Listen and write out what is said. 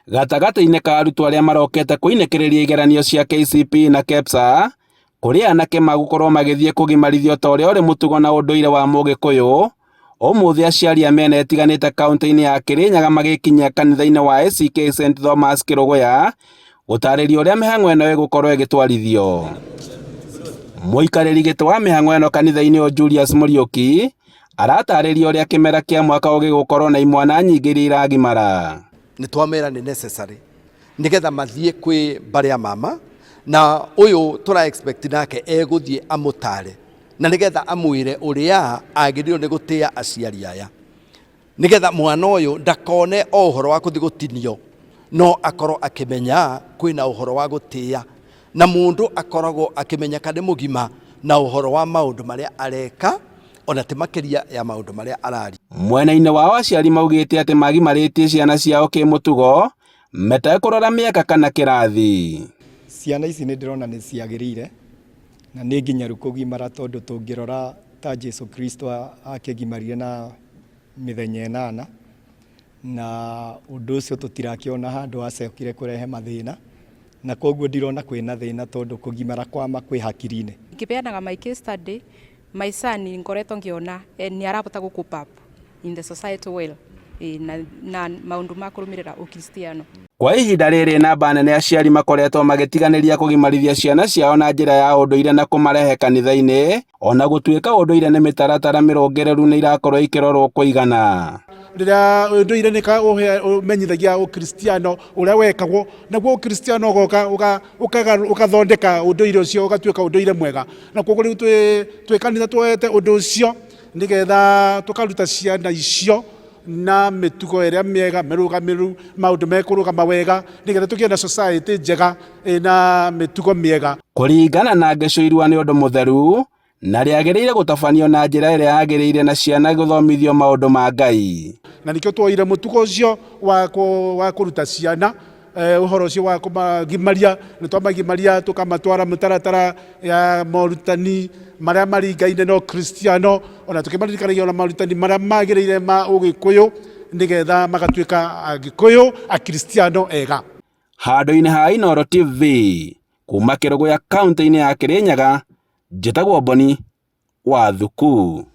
Gatagatĩ-inĩ ka arutwo arĩa marokete kũinĩkĩrĩria igeranio cia KCPE na KEPSA, kũrĩ anake magũkorwo magĩthiĩ kũgimarithio ta ũrĩa ũrĩ mũtugo na ũndũire wa Mũgĩkũyũ. Ũmũthĩ aciari a mĩena ĩtiganĩte kaũntĩ-inĩ ya Kĩrĩnyaga magĩkinyia kanitha-inĩ wa ACK St Thomas Kĩrũgũya gũtarĩria ũrĩa mĩhang'o ĩno ĩgũkorwo ĩgĩtwarithio. Mũikarĩri gĩtĩ wa mĩhang'o ĩno kanitha-inĩ ũyũ Julius Mũriũki aratarĩria ũrĩa kĩmera kĩa mwaka ũyũ gĩgũkorwo na imwana nyingĩ iria iragimara. Nĩ twamera nĩ necessary nĩgetha mathiĩ kwĩ mbarĩ ya mama na ũyũ tũra expect nake egũthiĩ amũtare na nĩgetha amwĩre ũrĩa agĩrĩirwo nĩ gũtĩa aciari aya nĩgetha mwana ũyũ ndakone o ũhoro wa kũthiĩ gũtinio no akorwo akĩmenya kwĩna ũhoro wa gũtĩa na mũndũ akoragwo akĩmenya kana nĩ mũgima na ũhoro wa maũndũ marĩa areka ona ti makĩria ya maũndũ marĩa araria. Mwena-inĩ wao aciari maugĩte atĩ magimarĩtie ciana ciao kĩmũtugo metekũrora mĩaka kana kĩrathi. Ciana ici nĩ ndĩrona nĩ ciagĩrĩire na nĩ nginyaru kũgimara tondũ tũngĩrora ta Jesu Kristo akĩgimarire na mĩthenya ĩnana na ũndũ ũcio tũtirakĩona handũ acokire kũrehe mathĩna na koguo ndirona kwĩna thĩna tondũ kũgimara kwa ma kwĩ hakiri-inĩ. Ngĩbeanaga my case study, my son ngoretwo ngĩona nĩ arahota gũ cope up in the society well na maũndũ ma kũrũmĩrĩra ũkristiano. Kwa ihinda rĩrĩ namba nene aciari makoretwo magĩtiganĩria kũgimarithia ciana ciao na njĩra ya ũndũire na kũmarehe kanitha-inĩ ona gũtuĩka ũndũire nĩ mĩtaratara mĩrũngĩrĩru nĩ irakorwo ikĩrorwo kũigana. Rĩrĩa ũndũire nĩ ũmenyithagia ũkristiano ũrĩa wekagwo, naguo ũkristiano ũgoka ũgathondeka ũndũire ũcio ũgatuĩka ũndũire mwega. Na koguo rĩu twĩ kanitha tuoete ũndũ ũcio nĩgetha tũkaruta ciana icio na mĩtugo ĩrĩa mĩega, mĩrũgamĩrĩru, maũndũ mekũrũgama wega, nĩgetha tũgĩe na society njega ĩna mĩtugo mĩega. Kũringana na Ngĩcũ irua nĩ ũndũ mũtheru na rĩagĩrĩire gũtabanio na njĩra ĩrĩa yagĩrĩire na ciana gũthomithio maũndũ ma Ngai. Na nĩkĩo tuoire mũtugo ũcio wa kũruta ciana ũhoro ũcio wa kũmagimaria, nĩ twamagimaria tũkamatwara mĩtaratara ya morutani marĩa maringaine na ũkristiano, ona tũkĩmaririkanagia ona morutani marĩa magĩrĩire ma ũgĩkũyũ, nĩgetha magatuĩka agĩkũyũ akristiano ega. Handũ-inĩ ha Inooro TV, kuma Kĩrũgũya kaũntĩ-inĩ ya Kĩrĩnyaga, njĩtagwo Boni wa Thuku.